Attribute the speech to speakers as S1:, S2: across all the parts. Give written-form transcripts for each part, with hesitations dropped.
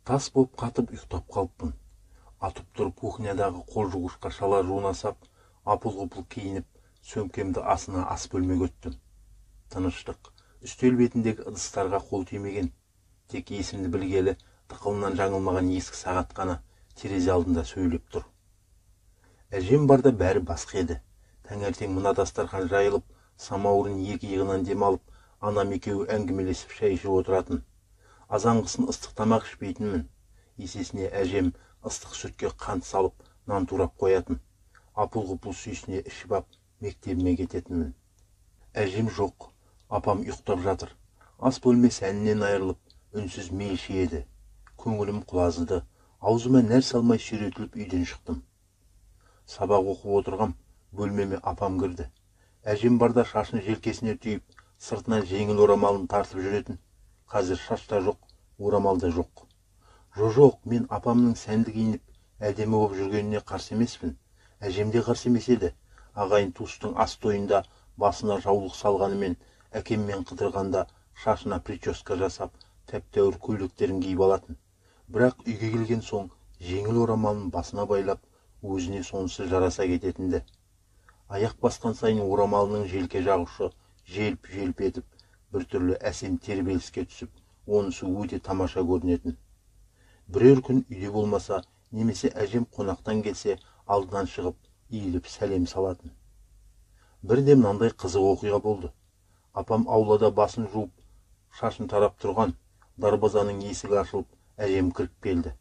S1: Тас боп қатып ұйықтап қалыппын. Атып тұрып кухнядағы қол жуғышқа шала жуына сап, апыл-ғұпыл киініп, сөмкемді асына ас бөлмеге өттім. Тыныштық. Үстел бетіндегі ыдыстарға қол тимеген. Тек есімді білгелі тықылынан жаңылмаған ескі сағат қана терезе алдында сөйлеп тұр. Әжем барда бәрі басқа еді. Таңертең мына дастархан жайылып, самаурын екі иығынан дем алып, анам екеуі әңгімелесіп шай ішіп отыратын. Азанғысын ыстық тамақ ішпейтінмін. Есесіне әжем ыстық сүтке қант салып, нан турап қоятын. Апыл-ғұпыл сүйсіне ішіп ап, мектебіме кететінмін. Әжем жоқ, апам ұйықтап жатыр. Ас бөлме сәнінен айырылып, үнсіз мелши еді. Көңілім құлазыды. Аузыма нәр салмай сүйретіліп үйден шықтым. Сабақ оқып отырғам, бөлмеме апам кірді. Әжем барда шашын желкесіне түйіп, сыртынан жеңіл орамалын тартып жүретін. Қазір шаш та жоқ, орамал да жоқ. Жоқ, мен апамның сәнді киініп, әдемі болып жүргеніне қарсы емеспін. Әжем де қарсы емес еді. Ағайын туыстың ас тойында басына жаулық салғанымен, әкеммен қыдырғанда шашына прическа жасап, тәп-тәуір көйлектерін киіп алатын. Бірақ үйге келген соң жеңіл орамалын басына байлап, өзіне сонысы жараса кететінді. Аяқ басқан сайын орамалының желке жақ ұшы желп-желп етіп, біртүрлі әсем тербеліске түсіп, онысы өте тамаша көрінетін. Бірер күн үйде болмаса, немесе әжем қонақтан келсе, алдынан шығып, иіліп сәлем салатын. Бірде мынандай қызық оқиға болды. Апам аулада басын жуып, шашын тарап тұрған, дарбазаның есігі ашылып, әжем кіріп келді.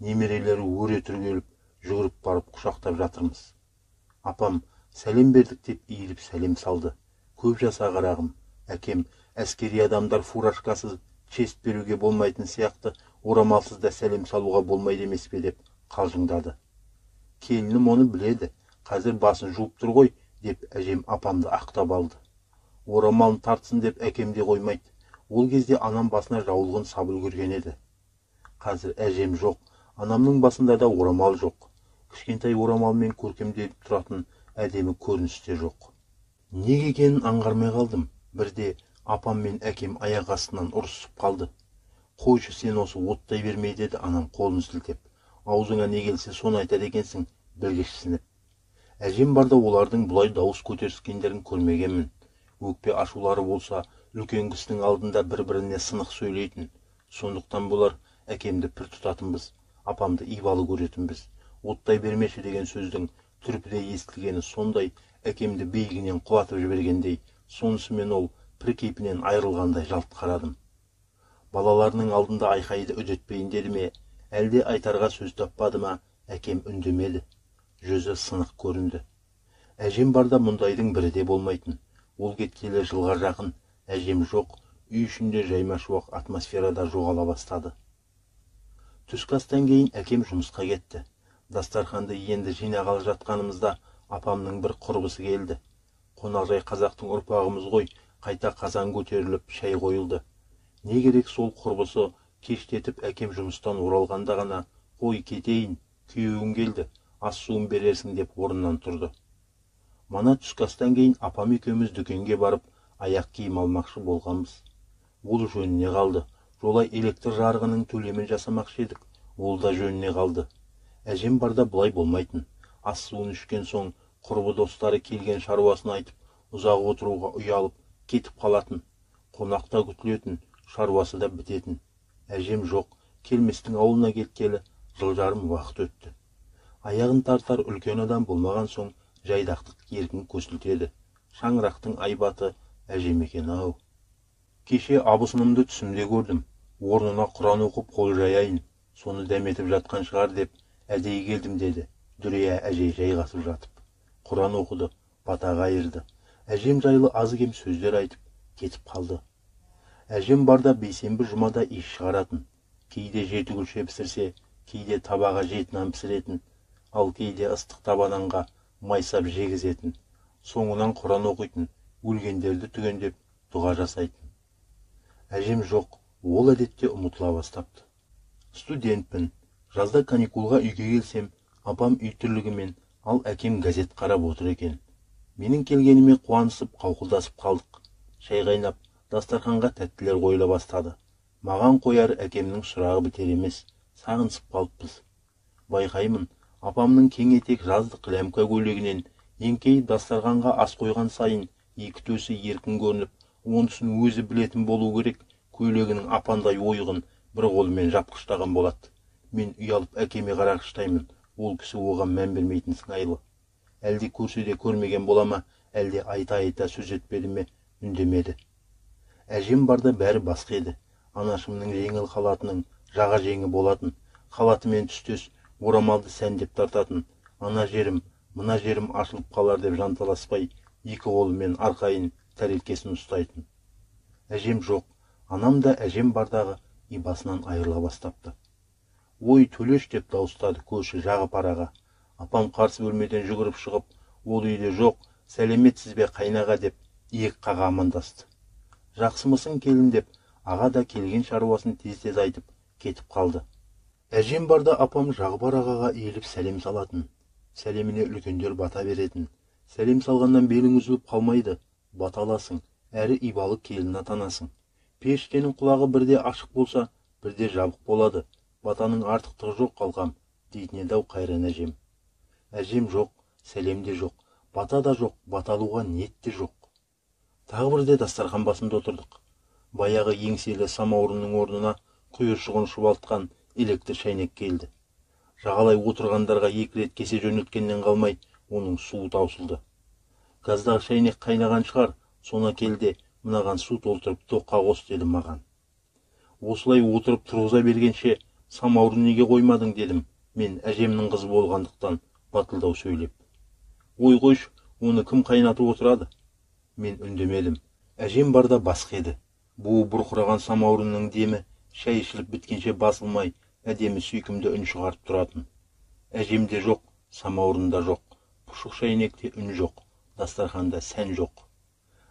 S1: Немерелері өре түрегеліп, жүгіріп барып құшақтап жатырмыз. Апам сәлем бердік деп иіліп сәлем салды. Көп жаса қарағым, әкем әскери адамдар фуражкасыз честь беруге болмайтын сияқты орамалсыз да сәлем салуға болмайды емес пе деп қалжыңдады. Келінім оны біледі, қазір басын жуып тұр ғой деп әжем апамды ақтап алды. Орамалын тартсын деп әкем де қоймайды. Ол кезде анам басына жаулығын сап үлгерген еді. Қазір әжем жоқ, анамның басында да орамал жоқ. Кішкентай орамалмен көркемделіп тұратын әдемі көрініс те жоқ. Неге екенін аңғармай қалдым. Бірде апам мен әкем аяқ астынан ұрысып қалды. Қойшы сен осы оттай бермей деді анам қолын сілтеп. Аузыңа не келсе соны айтады екенсің, білгішсініп. Әжем барда олардың бұлай дауыс көтеріскендерін көрмегенмін. Өкпе ашулары болса, үлкен кісінің алдында бір-біріне сынық сөйлейтін. Сондықтан бұлар әкемді пір тұтатынбыз, апамды ибалы көретінбіз. Оттай бермеші деген сөздің түрпідей естілгені сондай, әкемді биігінен құлатып жібергендей, сонысымен ол пір кейпінен айырылғандай жалт қарадым. Балаларының алдында айқайды үдетпейін деді ме, әлде айтарға сөз таппады ма, әкем үндемеді. Жүзі сынық көрінді. Әжем барда мұндайдың бірі де болмайтын. Ол кеткелі жылға жақын, әжем жоқ, үй ішінде жаймашуақ атмосферада жоғала бастады. Түскі астан кейін әкем жұмысқа кетті. Дастарханды енді жинағалы жатқанымызда апамның бір құрбысы келді. Қонақжай қазақтың ұрпағымыз ғой, қайта қазан көтеріліп шай қойылды. Не керек сол құрбысы кештетіп әкем жұмыстан оралғанда ғана, қой кетейін, күйеуің келді, ас суын берерсің деп орнынан тұрды. Мана түскі астан кейін апам екеуміз дүкенге барып, аяқ киім алмақшы болғанбыз. Ол жөніне қалды. Жолай электр жарығының төлемін жасамақшы едік, ол да жөніне қалды. Әжем барда бұлай болмайтын. Ас суын ішкен соң құрбы достары келген шаруасын айтып, ұзақ отыруға ұялып, кетіп қалатын. Қонақта күтілетін, шаруасы да бітетін. Әжем жоқ, келместің ауылына кеткелі жыл жарым уақыт өтті. Аяғын тартар үлкен адам болмаған соң жайдақтық еркін көсілтеді. Шаңырақтың айбаты әжем екен ау. Кеше абысынымды түсімде көрдім. Орнына Құран оқып қол жаяйын, соны дәметіп жатқан шығар деп әдейі келдім деді. Дүрия әжей жайғасып жатып. Құран оқыды, бата қайырды. Әжем жайлы аз-кем сөздер айтып кетіп қалды. Әжем барда бейсенбі жұмада еш шығаратын. Кейде жеті күлше пісірсе, кейде табаға жеті нан пісіретін, ал кейде ыстық таба нанға майсап жегізетін. Соңынан Құран оқитын, өлгендерді түгендеп дұға жасайтын. Әжем жоқ, ол әдетте ұмытыла бастапты. Студентпін. Жазда каникулға үйге келсем, апам үй тірлігімен, ал әкем газет қарап отыр екен. Менің келгеніме қуанысып, қауқылдасып қалдық. Шай қайнап, дастарханға тәттілер қойыла бастады. Маған қояр әкемнің сұрағы бітер емес, Сағынысып қалыппыз. Байқаймын, апамның кең етек жаздық ләмка көйлегінен еңкейіп дастарханға ас қойған сайын екі төсі еркін көрініп, онысын өзі білетін болу керек, көйлегінің апандай ойығын бір қолымен жапқыштаған болады. Мен ұялып әкеме қарағыштаймын, ол кісі оған мән бермейтін сыңайлы. Әлде көрсе де көрмеген бола ма, әлде айта-айта сөз етпеді ме, үндемеді. Әжем барда бәрі басқа еді. Анашымның жеңіл халатының жаға жеңі болатын, халатымен түстес орамалды сәндеп тартатын. Ана жерім, мына жерім ашылып қалар деп жанталаспай, екі қолымен арқайын тәрелкесін ұстайтын. Әжем жоқ, анам да әжем бардағы ибасынан айырыла бастапты. Ой, Төлеш деп дауыстады көрші Жағып араға. Апам қарсы бөлмеден жүгіріп шығып, ол үйде жоқ, сәлеметсіз бе қайнаға деп иек қаға амандасты. Жақсымысың келін деп аға да келген шаруасын тез-тез айтып кетіп қалды. Әжем барда апам Жағып ағаға иіліп сәлем салатын. Сәлеміне үлкендер бата беретін. Сәлем салғаннан белің үзіліп қалмайды, бата аласың, әрі ибалы келін атанасың. Періштенің құлағы бірде ашық болса, бірде жабық болады. Батаның артықтығы жоқ қалқам, дейтін еді-ау қайран әжем. Әжем жоқ, сәлем де жоқ, бата да жоқ, бата алуға ниет те жоқ. Тағы бірде дастархан басында отырдық. Баяғы еңселі самаурынның орнына құйыршығын шұбалтқан электр шәйнек келді. Жағалай отырғандарға екі рет кесе жөнелткеннен қалмай, оның суы таусылды. Газдағы шәйнек қайнаған шығар, соны келде, мынаған су толтырып тоққа қос деді маған. Осылай отырып тұрғыза бергенше, самаурын неге қоймадың дедім, мен әжемнің қызы болғандықтан батылдау сөйлеп. Ой қойшы, оны кім қайнатып отырады? Мен үндемедім. Әжем барда басқа еді. Буы бұрқыраған самаурынның демі шай ішіліп біткенше басылмай, әдемі сүйкімді үн шығарып тұратын. Әжем де жоқ, самаурын да жоқ, пұшық шәйнекте үн жоқ, дастарханда сән жоқ.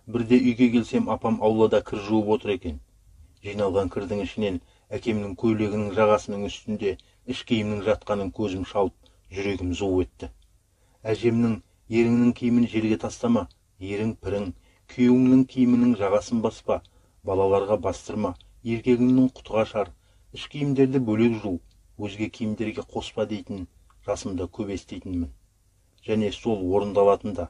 S1: Бірде үйге келсем, апам аулада кір жуып отыр екен. Жиналған кірдің ішінен әкемнің көйлегінің жағасының үстінде іш киімнің жатқанын көзім шалып, жүрегім зу етті. Әжемнің еріңнің киімін жерге тастама, ерің пірің, күйеуіңнің киімінің жағасын баспа, балаларға бастырма, еркегіңнің құты қашар, іш киімдерді бөлек жу, өзге киімдерге қоспа дейтін жасымда көп еститінмін. Және сол орындалатын да.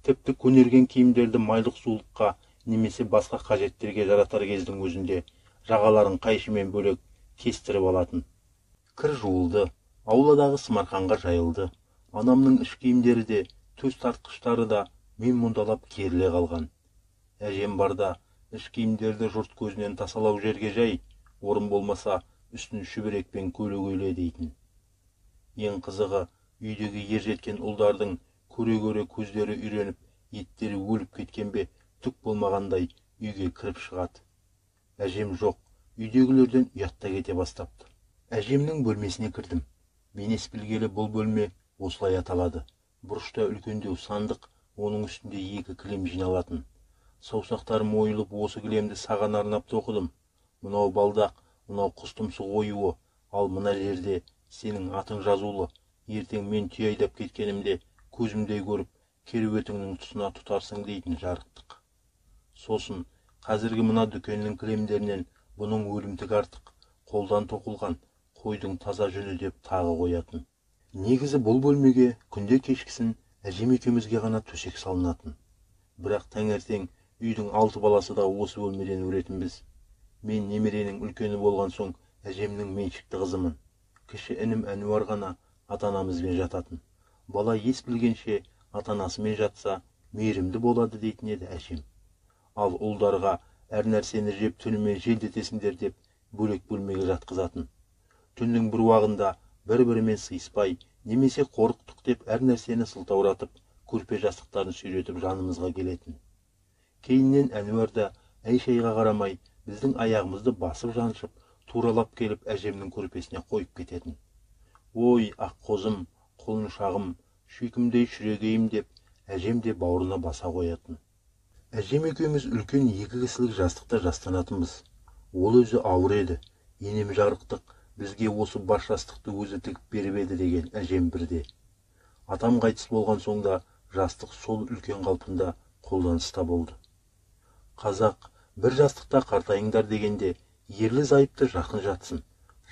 S1: Тіпті көнерген киімдерді майлық сулыққа немесе басқа қажеттерге жаратар кездің өзінде жағаларын қайшымен бөлек кестіріп алатын. Кір жуылды, ауладағы сымарханға жайылды. Анамның іш киімдері де, төс тартқыштары да мен мұндалап керіле қалған. Әжем барда іш киімдерді жұрт көзінен тасалау жерге жай, орын болмаса үстін шүберекпен көлегейле дейтін. Ең қызығы, үйдегі ержеткен ұлдардың көре-көре көздері үйреніп, еттері өліп кеткен бе, түк болмағандай үйге кіріп шығады. Әжем жоқ, үйдегілерден ұят та кете бастапты. Әжемнің бөлмесіне кірдім. Мен ес білгелі бұл бөлме осылай аталады. Бұрышта үлкендеу сандық, оның үстінде екі кілем жиналатын. Саусақтарым ойылып, осы кілемді саған арнап тоқыдым. Мынау балдақ, мынау құс тұмсық оюы, ал мына жерде сенің атың жазулы. Ертең мен түйе айдап кеткенімде көзімдей көріп, кереуетіңнің тұсына тұтарсың дейтін жарықтық. Сосын қазіргі мына дүкеннің кілемдерінен бұның өлімтік артық, қолдан тоқылған, қойдың таза жүні деп тағы қоятын. Негізі бұл бөлмеге күнде кешкісін әжем екеумізге ғана төсек салынатын. Бірақ таңертең үйдің 6 баласы да осы бөлмеден өретінбіз. Мен немеренің үлкені болған соң әжемнің меншікті қызымын. Кіші інім Әнуар ғана ата-анамызбен жататын. Бала ес білгенше ата-анасымен жатса, мейірімді болады дейтін еді әжем. Ал ұлдарға әр нәрсені жеп түнімен желдетесіңдер деп бөлек бөлмеге жатқызатын. Түннің бір уағында бір-бірімен сыйыспай, немесе қорықтық деп әр нәрсені сылтауратып, көрпе жастықтарын сүйретіп жанымызға келетін. Кейіннен Әнуар да әй-шайға қарамай, біздің аяғымызды басып жаншып, туралап келіп әжемнің көрпесіне қойып кететін. Ой, аққозым, құлыншағым, шүйкімдей шүрегейім деп әжем де бауырына баса қоятын. Әжем екеуміз үлкен екі кісілік жастықта жастанатынбыз. Ол өзі ауыр еді. Енем жарықтық, бізге осы бас жастықты өзі тігіп беріп еді деген әжем бірде. Атам қайтыс болған соң да жастық сол үлкен қалпында қолданыста болды. Қазақ бір жастықта қартайыңдар дегенде ерлі зайыпты жақын жатсын,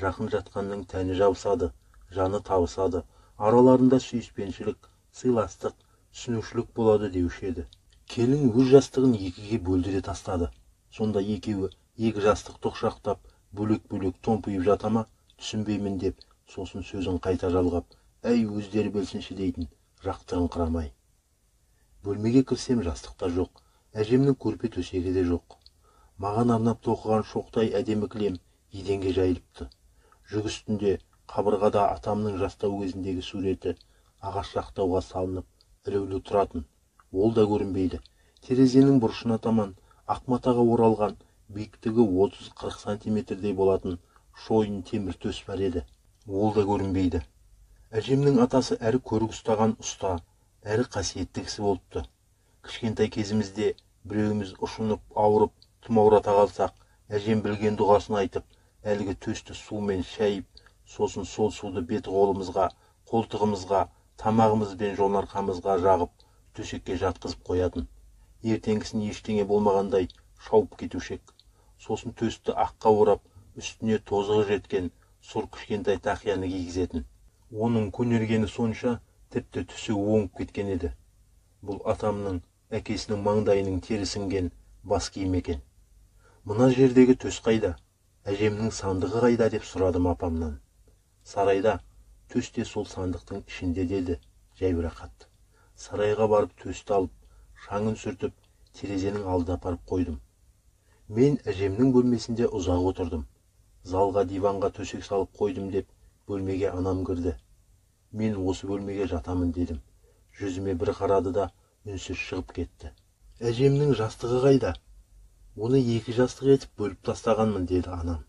S1: Жақын жатқанның тәні жабысады, жаны табысады, араларында сүйіспеншілік, сыйластық, түсінушілік болады деуші еді. Келін өз жастығын екіге бөлді де тастады. Сонда екеуі екі жастықты құшақтап, бөлек-бөлек томпиып жата ма, түсінбеймін деп, сосын сөзін қайта жалғап, әй өздері білсінші дейтін, жақтырыңқырамай. Бөлмеге кірсем жастық та жоқ, әжемнің көрпе төсегі де жоқ. Маған арнап тоқыған шоқтай әдемі кілем еденге жайылыпты. Жүк үстінде қабырғада атамның жастау кезіндегі суреті ағаш жақтауға салынып ілулі тұратын. Ол да көрінбейді. Терезенің бұрышына таман ақ матаға оралған биіктігі 30-40 сантиметрдей болатын шойын темір төс бар еді. Ол да көрінбейді. Әжемнің атасы әрі көрік ұстаған ұста, әрі қасиетті кісі болыпты. Кішкентай кезімізде біреуіміз ұшынып, ауырып, тұмаурата қалсақ, әжем білген дұғасын айтып, әлгі төсті сумен шайып, сосын сол суды бет қолымызға, қолтығымызға, тамағымыз бен жонарқамызға жағып, төсекке жатқызып қоятын. Ертеңгісін ештеңе болмағандай шауып кетуші ек. Сосын төсті аққа орап, үстіне тозығы жеткен сұр кішкентай тақияны кигізетін. Оның көнергені сонша, тіпті түсі оңып кеткен еді. Бұл атамның әкесінің маңдайының тері сіңген бас киім екен. Мына жердегі төс қайда? Әжемнің сандығы қайда деп сұрадым апамнан. Сарайда, төс те сол сандықтың ішінде деді жайбарақат. Сарайға барып төсті алып, шаңын сүртіп, терезенің алдына апарып қойдым. Мен әжемнің бөлмесінде ұзақ отырдым. Залға диванға төсек салып қойдым деп бөлмеге анам кірді. Мен осы бөлмеге жатамын дедім. Жүзіме бір қарады да үнсіз шығып кетті. Әжемнің жастығы қайда? Оны екі жастық етіп бөліп тастағанмын деді анам.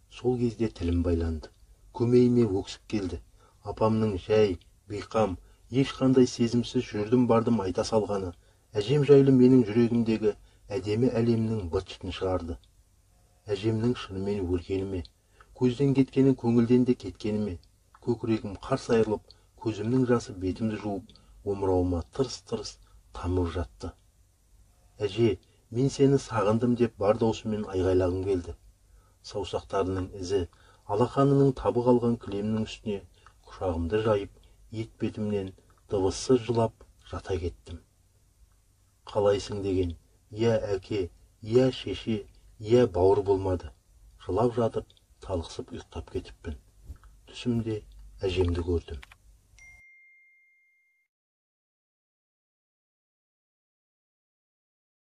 S1: Сол кезде тілім байланды. Көмейіме өксік келді. Апамның жай, бейқам, ешқандай сезімсіз жүрдім бардым айта салғаны әжем жайлы менің жүрегімдегі әдемі әлемнің быт-шытын шығарды. Әжемнің шынымен өлгені ме? Көзден кеткені көңілден де кеткені ме? Көкірегім қарс айырылып, көзімнің жасы бетімді жуып, омырауыма тырс-тырс тамып жатты. Әже, мен сені сағындым деп бар даусыммен айғайлағым келді. Саусақтарының ізі, алақанының табы қалған кілемнің үстіне құшағымды жайып, ет бетімнен дыбыссыз жылап жата кеттім. Қалайсың деген, иә әке, иә шеше, иә бауыр болмады. Жылап жатып, талықсып ұйықтап кетіппін. Түсімде әжемді көрдім.